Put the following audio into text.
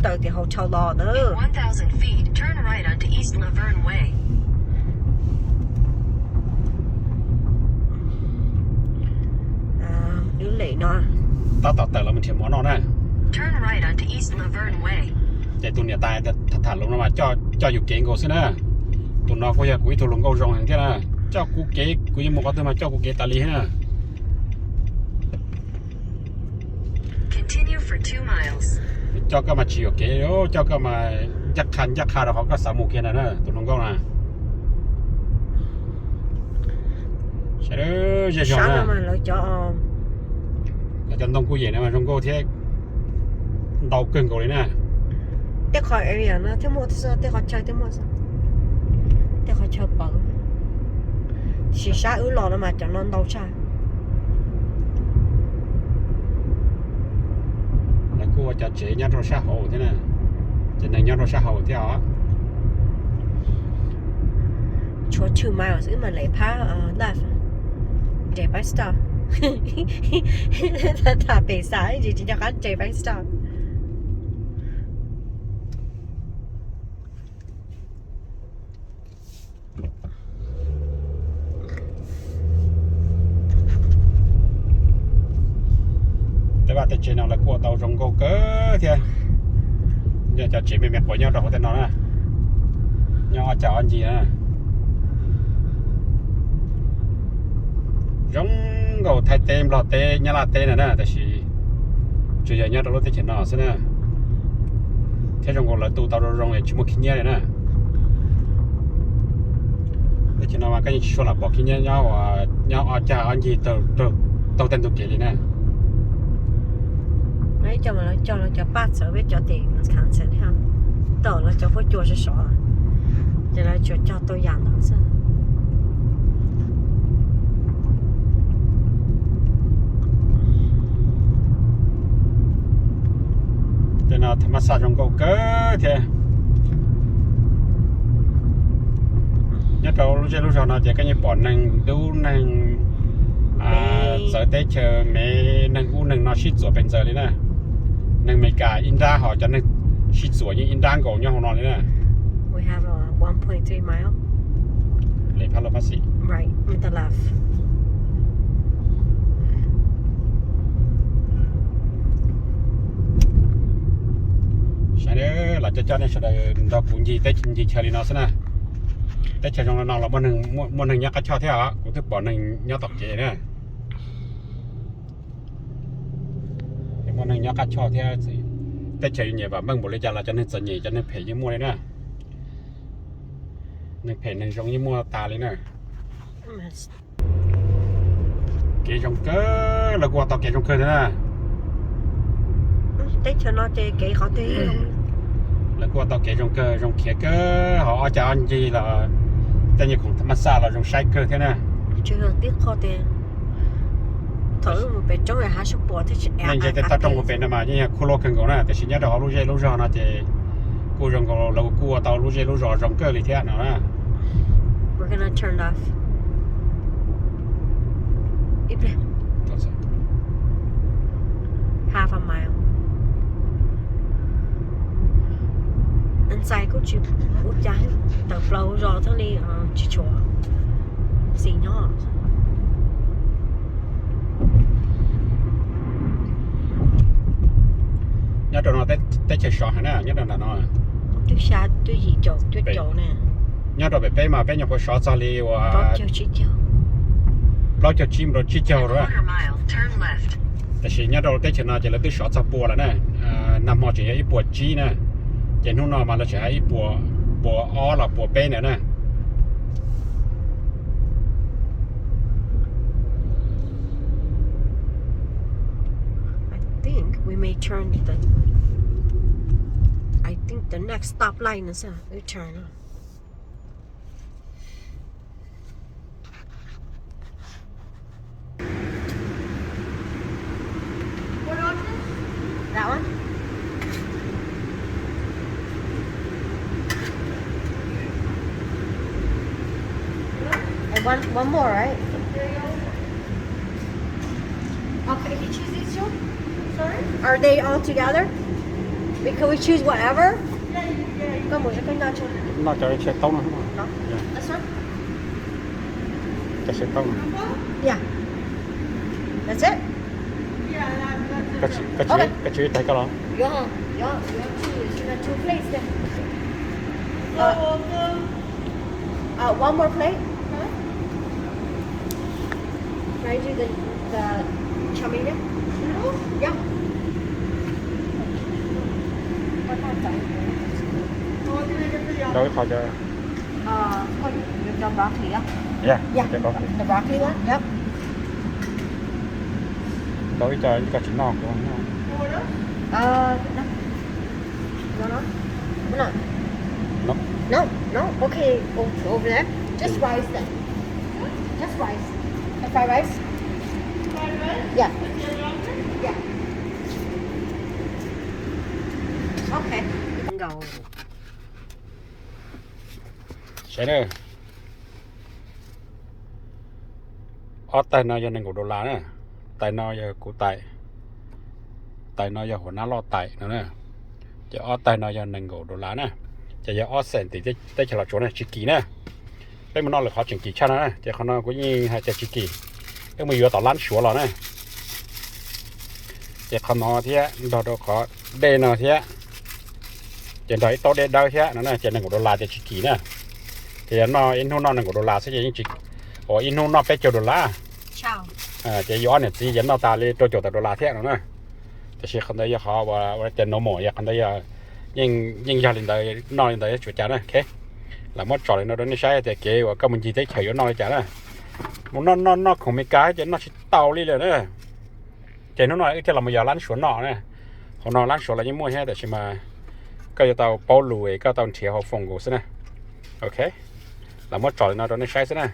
Tawm tim hotel los na. In one thousand feet, turn right onto East Laverne Way. Ib lem no tab tom tawm los mus nrhiav mov noj na. Turn right onto East Laverne Way. Ces tus niam tais tham tham lus no mas coj yus kev nkaus xwb na. Tus no kuj yog kuv ib tug hluas nkauj zoo heev thiab na. Coj kuv kev, kuv yuav mus qhov twg mas coj kuv kev tas li thiab na. Continue for two miles. Coj koj mas tsis yuam kev, coj koj mas ncaj qha ncaj qha rau qhov koj xav mus kiag ntawd na tus hluas nkauj na. Saib, zej zog na, lawv cov ntoo kuj yem no mas zoo nkauj thiab, ntau kawg nkaus li na. Tej qhov area no thiaj muaj, tej qhov chaw thiaj muaj, tej qhov chaw pawv. Tiam sis sab wb los no mas cov no ntau tshaj. Lawv kuj ua cov tsev nyob rau sab hauv thiab na, ces neeg nyob rau sab hauv thiab os. Tshuav two miles wb mam li phab left, nres peb stop. Tham pem xav tsis tsis nco qab nres peb stop. Tej vaj tej tsev no lawv kuj ua tau zoo nkauj kawg thiab. Yog cov tsev me me quav nyob rau hauv tej no na, nyob ob cag ob ncig na. Zoo nkaus Thaib teb, Nplog teb, Nyab Laj teb na na, tab sis tsuas yog nyob rau lub teb chaws no xwb na. Thiab zoo nkaus lawv tu tau zoo zoo es tsis muaj khib nyiab li na. Teb chaws no mas koj yeej tsis tshua lam pom khib nyiab nyob, nyob ob cag ob ncig taug tej ntug kev li na. Coj los cov paj txawv peb cov tim Wisconsin thiab, tom lawv cov huab cua sov sov, ces lawv tsuas cog tau yam ntawd xwb. Tej no tham mas xaj zoo nkauj kawg thiab. Nyob rau lub zej lub zog no ces koj yeej pom neeg dub neeg txawv teb chaws, me neeg ub neeg no sib txuam pes ntxaws li na. Neeg Amelikas ib nrab, ho cov neeg sib txuam yeej ib nrab nkaus nyob hauv no li na. Saib, los coj coj nej sawv daws nrog kuv ncig teb ncig chaw li no xwb na. Teb chaws zoo li no los muaj neeg nyob qab choj thiab os, kuv twb pom neeg nyob tom kev na. Muaj neeg nyob qab choj thiab. Teb chaws nyiam vam meej npaum li cas los cov neeg txom nyem cov neeg phem yeej muaj li na. Neeg phem neeg zoo yeej muaj tas li na. Kev zoo kawg, lawv kuj ua tau kev zoo kawg thiab na. Teb chaws no ces kev qhov twg lawv kuj ua tau kev zoo kawg, zoo khiav kawg, ho ob cag ob ncig los tej nyuag khoom tham mas xaj los zoo saib kawg thiab na. Tsuas yog tib qho tias thaum wb mus pem roob hab sab puas thiab tsis, nej ntsia tej toj roob puag pem no mas yeej yog khuab luaj kawg nkaus na, tiam sis nyob rau hauv lub zej lub zog no ces kuj zoo nkaus lawv kuj ua tau lub zej lub zos zoo kawg li thiab no na. Half a mile. Ntxais kuj tsis ua cas, tawm plaws zos thiaj li tsis tshuav xis nyob. Nyob rau no teb chaws sov heev na, nyob rau ntawm no. Twb xya, twb yim caum cuaj caum ne. Nyob rau pem peb mas peb nyuam qhuav sov txog li uas plaub caug tsib mus rau tsib caug rau. Tab sis nyob rau teb chaws no ces lawv twb sov txog pua lawm na. Nag hmo tseem yog ib puas tsib na, ces hnub no mas lawv tseem hais ib puas, puas ob los puas peb ntawd na. I think we may turn the, I think the next stoplight is a U-turn. What else? That one? And one, one more, right? Okay, you choose these two? Sorry? Are they all together? Can we choose whatever? Koj mus koj noj tso. Noj cov tsheb taub no. This one? Cov tsheb taub no. Yeah. That's it? Koj tsis, koj tsis ib tais koj los? Yeah, yeah, you have two, you have two plates there. Uh, uh, one more plate. Can I do the, the chow mein there? Yeah. Rau ib qho cho. Uh, oh, you, you have done broccoli, yeah? Yeah, yeah, the broccoli. The broccoli one, yep. Rau ib co, ib co tsis noj kuv noj. Uh, no. No, no. No. No, no. Okay, o-, over there. Just rice then. Just rice. And fried rice? Yeah. Yeah. Okay. Nkaus. Saib na. Ob tais no yog nees nkaum dollar na. Tais no yog kuv tais. Tais no yog huas nab loj tais no na. Ces ob tais no yog nees nkaum dollar na. Ces yog ob xees tim teb chaws Los Tsuas na, tsis kim na. Peb mus noj lwm qhov tseem kim tshaj no na, ces qhov no kuv yeej hais tias tsis kim. Peb mus yuav tom lab Suav los na. Ces qhov no thiab nrog rau qhov dej no thiab, ces nrog ib taub dej dawb thiab no na, ces nees nkaum dollar ces tsis kim na. Ces yog noj ib hnub noj nees nkaum dollar xwb ces yeej tsis, uas ib hnub noj peb caug dollar. Ces yus ob niam txiv ces noj tas li rau caum tawm dollar thiab no na. Tiam sis qhov ntawd yog qhov uas ua tias normal, yog qhov ntawd yog yeej, yeej yog li ntawd, noj li ntawd tsuas cas na. Lam muab tsom li no rau nej saib tias kev uas koj mus ncig teb chaws yuav noj li cas na. Mus noj noj noj khoom Meskas ces noj tsis tau li lawm na. Ces hnub no wb thiaj los mus yos lab Suav noj na. Hauv no lab Suav los yeej muaj thiab, tab sis mas koj yuav tau paub lus es koj tau nrhiav hauv phone nkaus xwb na. Ok, lam muab tsom li no rau nej saib xwb na.